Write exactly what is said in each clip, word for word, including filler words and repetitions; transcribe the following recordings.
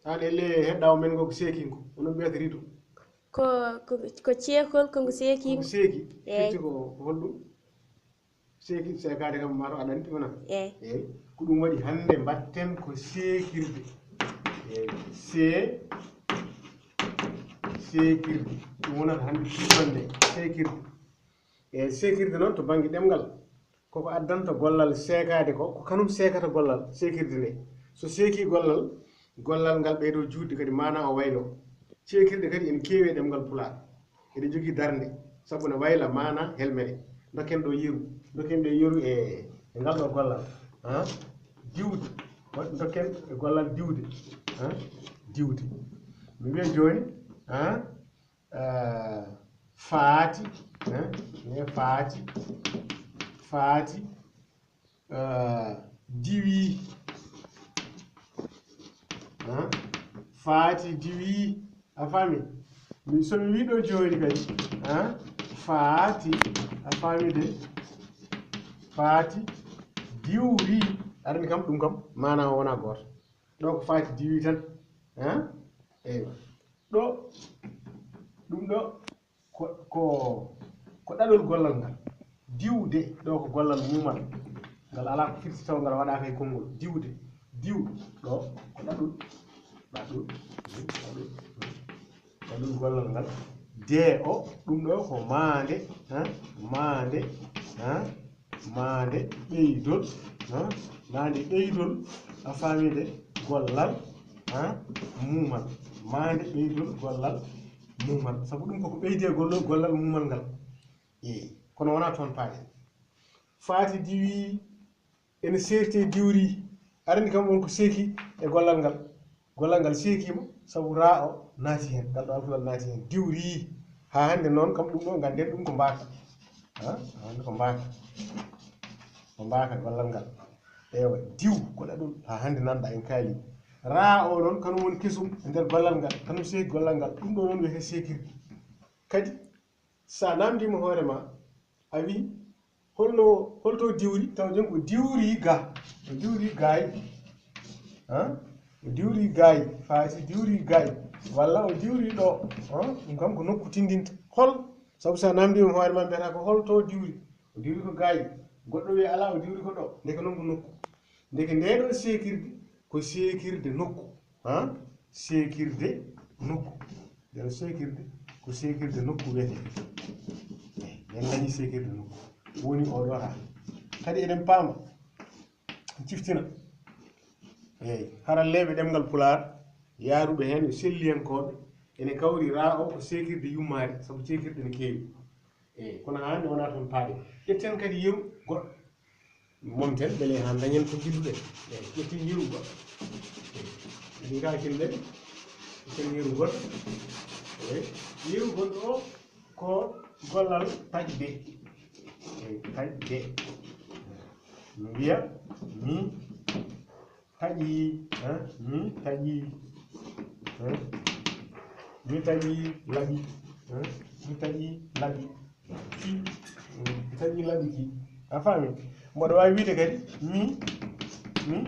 An elle heɗɗawo men ngo ko seekinko, onon mbiyata rido. Ko, ko, ko ceekol, ko ngo seekinko. Ko seeki. Eey. Firti ko, ko holɗum? Seeki, seekaade kam maa to aɗa anndi wona? Eey. Eey. Ko ɗum waɗi hannde mbaɗten ko seekirde. Eey. See-, seekirde. Ɗum wonata hannde ɗum wonde seekirde. E seekirde noon to bannge ɗemngal, koko addanta gollal seekaade ko, ko kanum seekata gollal seekirde nde. So seekii gollal, gollal ngal ɓeydoo juutde kadi maanaa o wayloo. Seekirɗe kadi ene keewi e ɗemngal Pulaar. Eɗe njogii darnde, sabu ne wayla maanaa helmere. Ndokken ɗo yeru, ndokken ɗo yeru e, e ngal ɗo gollal. Ah, diwde. Waɗ-, ndokken e gollal diwde. Ah, diwde. Mi wiya jooni, ah, eh, faati, eh, ne faati, faati, eh, diwi, eh, faati diwi, a faami? Mi, so mi wiɗo jooni kadi, eh, faati, a faami de? Faati diwri, arani kam ɗum kam, maanaa o wonaa gooto. Ɗo ko faati diwi tan, eh? Eywa. Ɗo, ɗum ɗo, ko, ko, ko ɗaɗol gollal ngal. Diwde, ɗo ko gollal muumal. Ngal alaa ko firti taw ngal waɗaaka e konngol. Diwde, diw, ɗo ko ɗaɗol, ɗaɗol, ɗaɗol, ɗaɗol gollal ngal. De o, ɗum ɗo ko maande, ha? Maande, ha? Maande ɓeydol, ha? Maande ɓeydol, a faami de, gollal, ha? Muumal. Maande ɓeydol gollal muumal. Sabu ɗum koko ɓeydi e gollal, gollal muumal ngal. Eey, kono wonaa toon paaɗen. Faati diwi, ene seerti e diwri. Arani kam won ko seeki e gollal ngal. Gollal ngal seekiima, sabu raa o naati heen, ngal ɗo alkulal naati heen. Diwri, haa hannde noon kam ɗum ɗo, ngannden ɗum ko mbaaka. Ha? Haa hannde ko mbaaka. Ko mbaaka gollal ngal. Eewa, diw, ko ɗaɗol, haa hannde nanɗa en kaali. Raa o noon, kanum woni kesum e nder gollal ngal, kanum seeki gollal ngal. Ɗum ɗo noon wiyetee seekirde. Kadi, so a naamndiima hoore ma, a wii, holno, holto diwri? Taw jom o diwri ga, o diwri gaay. Ha? O diwri gaay, faati diwri gaay. Walla o diwri ɗo. Ha? Ɗum kam ko nokku tinndinta. Hol? Sabu so a naamndiima hoore ma, mbiyata ko holto diwri? O diwri ko gaay. Goɗɗo wiya alaa, o diwri ko ɗo. Ndeke noon ko nokku. Ndeke ndee ɗoo seekirde ko seekirde nokku. Ha? Seekirde nokku. Ndee ɗoo seekirde ko seekirde nokku wiyetee. Eey, en dañii seekirde nokku. Woni oo ɗoo raa. Kadi eɗen paama, ciftina. Eey, haralleeɓe ɗemngal Pulaar, yaaruɓe heen, yo selliyankooɓe, ene kawri raa o ko seekirde yummaare, sabu seekirɗe ne keewi. Eey, kono haa hannde wonaa toon paaɗen. Ƴetten kadi yeru goɗɗo. Momten, mbele haa dañen ko njilluɗen. Eey, ƴetten yeru goɗɗo. Eey, ɗin kaa kin ɗen. Ƴetten yeru goɗɗo. Eey, yeru goɗɗo o ko gollal taƴde. Eey, taƴde. Mi wiya, mi taƴi, ha? Mi taƴi, ha? Mi taƴi laɓi, ha? Mi taƴi laɓi ki, mi taƴi laɓi ki. A faami? Mboɗo waawi wiide kadi, mi, mi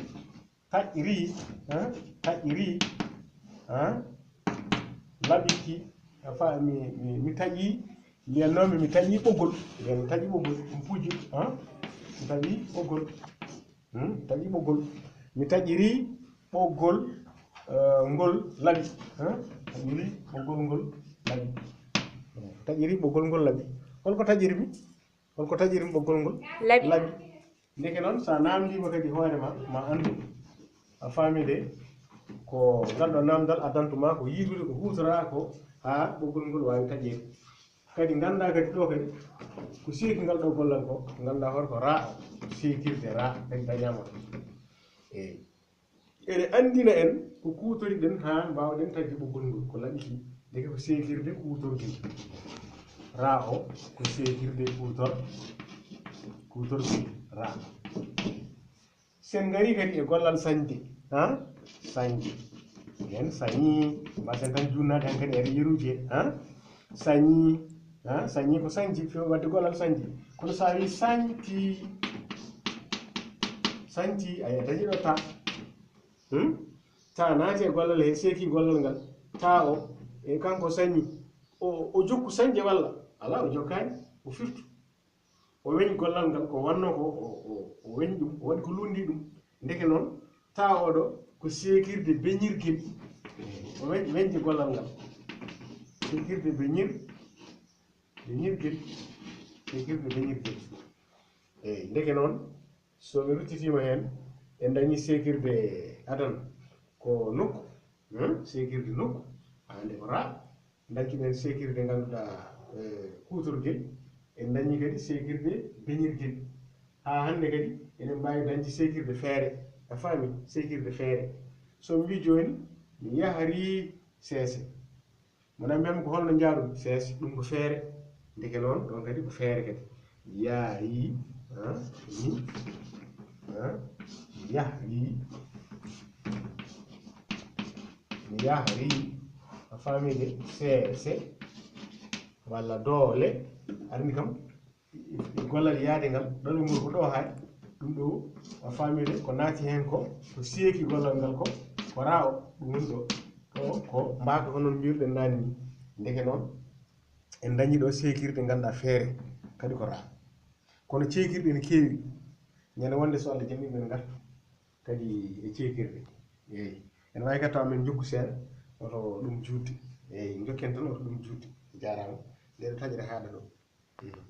taƴri, ha? Taƴri, ha? Laɓi ki. A faami? Mi, mi, mi taƴi, mbiyanno mi, mi taƴi ɓoggol. Mbiyan mi taƴi ɓoggol, ɗum puji, ha? Mi taƴi ɓoggol. Hmm, taƴi ɓoggol. Mi taƴiri ɓoggol, eh, ngol laɓi. Hein? Taƴiri ɓoggol ngol laɓi. Taƴiri ɓoggol ngol laɓi. Holko taƴirmi? Holko taƴirmi ɓoggol ngol? Laɓi. Laɓi. Ndeke noon, so a naamndiima kadi hoore ma, ma anndu. A faami de, ko ngal ɗo naamndal addantu ma ko yiidude ko huutoraa ko haa ɓoggol ngol waawi taƴeede. Kadi nganndaa kadi ɗo kadi, ko seeki ngal ɗo gollal ko, nganndaa hoto ko raa o, seekirde raa, kadi dañaama ɗo. Eey. Eɗe anndina en ko kuutoriɗen haa mbaawɗen taƴde ɓoggol ngol, ko laɓi ki, ndeke ko seekirde kuutorgel. Raa o, ko seekirde kuutor-, kuutorgel raa. Sen ngari kadi e gollal sañde, ha? Sañde. Yen sañi, mbasen tan junnaade han kadi e yeruuje, ha? Sañi, ha? Sañi ko sañde, few wadde gollal sañde. Kono so a wi sañti, sañti, a dañi ɗo ta. Hmm? Ta naati e gollal he seeki gollal ngal, ta o e kanko sañi o, o jokku sañde walla ala, o jokkaani, o firtu. O weñ gollal ngal ko wanno ko o, o, o weñ ɗum, o waɗi ko lundi ɗum. Ndeke noon, ta oɗo ko seekirde beñirgel. O weñ, weñde gollal ngal. Seekirde beñir, beñirgel. Seekirde beñirgel. Eyi, ndeke noon, so mi ruttitiima heen, en dañi seekirde adan ko nokku, hmm? Seekirde nokku, haa nde ko ra. Dañcuɗen seekirde ngannduɗaa, eh, kuutorgel, en dañi kadi seekirde beñirgel. Haa hannde kadi, eɗen mbaawi dañde seekirde feere. A faami? Seekirde feere. So mbi jooni, mi yahri seese. Mona mbiyam ko holno njaarumi? Seese, ɗum ko feere. Ndeke noon, ɗon kadi ko feere kadi. Yaari, ha, ni, ha, yahri, yahri. A faami de, seese, walla doole. Arni kam, e gollal yaade ngal, ɗaɗol ngol ko ɗo hay. Ɗum ɗo, a faami de, ko naati heen ko, ko seeki gollal ngal ko, ko ra o, ɗum woni ɗo. Ɗo ko mbaaka ko noon mbiyruɗen naani ni. Ndeke noon, en dañi ɗo seekirde ngannduɗaa feere, kadi ko ra. Kono ceekirɗe ne keewi. Ñande wonde so Allah jaɓi men ngartu kadi e ceekirɗe. Eyi. Ene waawi kadi tawa men jokku seeɗa, oto ɗum juutde. Eyi, jokken tan oto ɗum juutde. Jaaraama. Nde ɗo taƴre haaɗa ɗo. Mhm.